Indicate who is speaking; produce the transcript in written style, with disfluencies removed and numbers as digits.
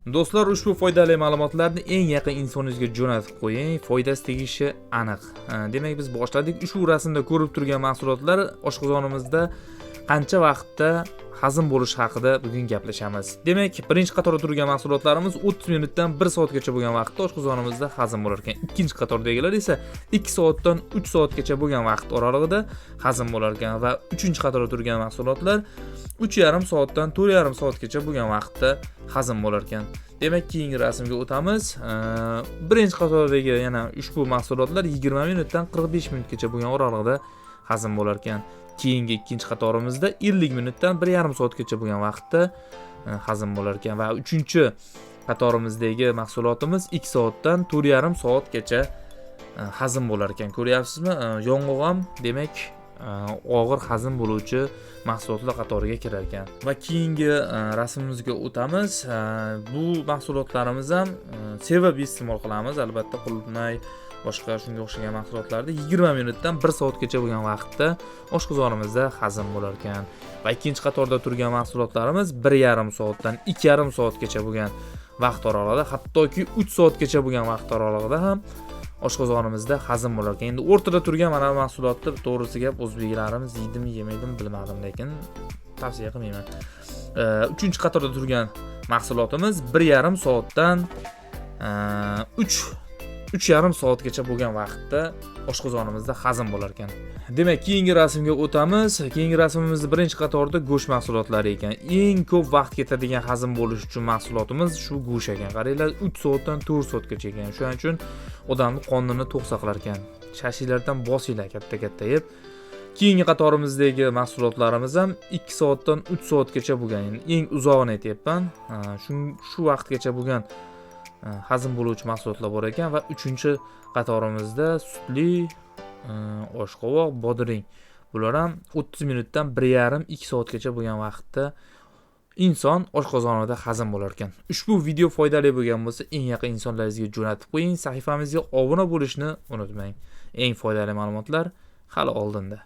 Speaker 1: Do'stlar, ushbu foydali ma'lumotlarni eng yaqin insoningizga jo'natib qo'ying, foydasi tegishi aniq. Demak, biz boshladik. Ushbu rasmda ko'rib turgan mahsulotlar oshqozonimizda qancha vaqtda hazm bo'lishi haqida bugun gaplashamiz. Demak, birinchi qatorda turgan mahsulotlarimiz 30 minutdan 1 soatgacha bo'lgan vaqtda oshqozonimizda hazm bo'lar ekan. Ikkinchi qatordagilar esa 2 soatdan 3 soatgacha bo'lgan vaqt oralig'ida hazm bo'lar ekan va uchinchi qatorda turgan mahsulotlar 3,5 soatdan 4,5 soatgacha bo'lgan vaqtda hazm bo'lar ekan. Demak, keyingi rasmga o'tamiz. Birinchi qatordagi yana ushbu mahsulotlar 20 minutdan 45 minutgacha bo'lgan oralig'ida hazm bo'lar ekan. Keyingi ikkinchi qatorimizda 50 minutdan 1,5 soatgacha bo'lgan vaqtda hazm bo'lar ekan va uchinchi qatorimizdagi mahsulotimiz 2 soatdan 4,5 soatgacha hazm bo'lar ekan. Ko'ryapsizmi? Yong'oq ham, demak, og'ir hazm bo'luvchi mahsulotlar qatoriga kirar ekan. Va keyingi rasmimizga o'tamiz. Bu mahsulotlarimiz ham sevib iste'mol qilamiz, albatta, qulupnay, boshqa shunga o'xshagan mahsulotlarni 20 minutdan 1 soatgacha bo'lgan vaqtda oshqozonimizda hazm bo'lar ekan. Va ikkinchi qatorda turgan mahsulotlarimiz 1,5 soatdan 2,5 soatgacha bo'lgan vaqt oralig'ida, hattoki 3 soatgacha bo'lgan vaqt oralig'ida ham oshqozonimizda hazm bo'lar ekan. Endi o'rtada turgan mana bu mahsulotni, to'g'risi gap, o'zbeklarimiz yeydimi, yemaydimi, bilmadim, lekin tavsiya qilmayman. Uchinchi qatorda turgan mahsulotimiz 1,5 soatdan 3,5 soatgacha bo'lgan vaqtda oshqozonimizda hazm bo'lar ekan. Demak, keyingi rasmga o'tamiz. Keyingi rasmimizda birinchi qatorda go'sht mahsulotlari ekan. Eng ko'p vaqt ketadigan hazm bo'lish uchun mahsulotimiz shu go'sht ekan. Qaranglar, 3 soatdan 4 soatgacha ekan. Shuning uchun odamni qornini to'q saqlar ekan. Shashliklardan bosinglar katta-katta yeb. Keyingi qatorimizdagi mahsulotlarimiz ham 2 soatdan 3 soatgacha bo'lgan. Ya'ni eng uzog'ini aytyapman. Shu vaqtgacha bo'lgan hazm bo'luvchi mahsulotlar bor ekan va uchinchi qatorimizda sutli oshqovoq, bodring. Bular ham 30 minutdan 1,5-2 soatgacha bo'lgan vaqtda inson oshqozonida hazm bo'lar ekan. Ushbu video foydali bo'lgan bo'lsa, eng yaqin insonlaringizga jo'natib qo'ying. Sahifamizga obuna bo'lishni unutmang. Eng foydali ma'lumotlar hali oldinda.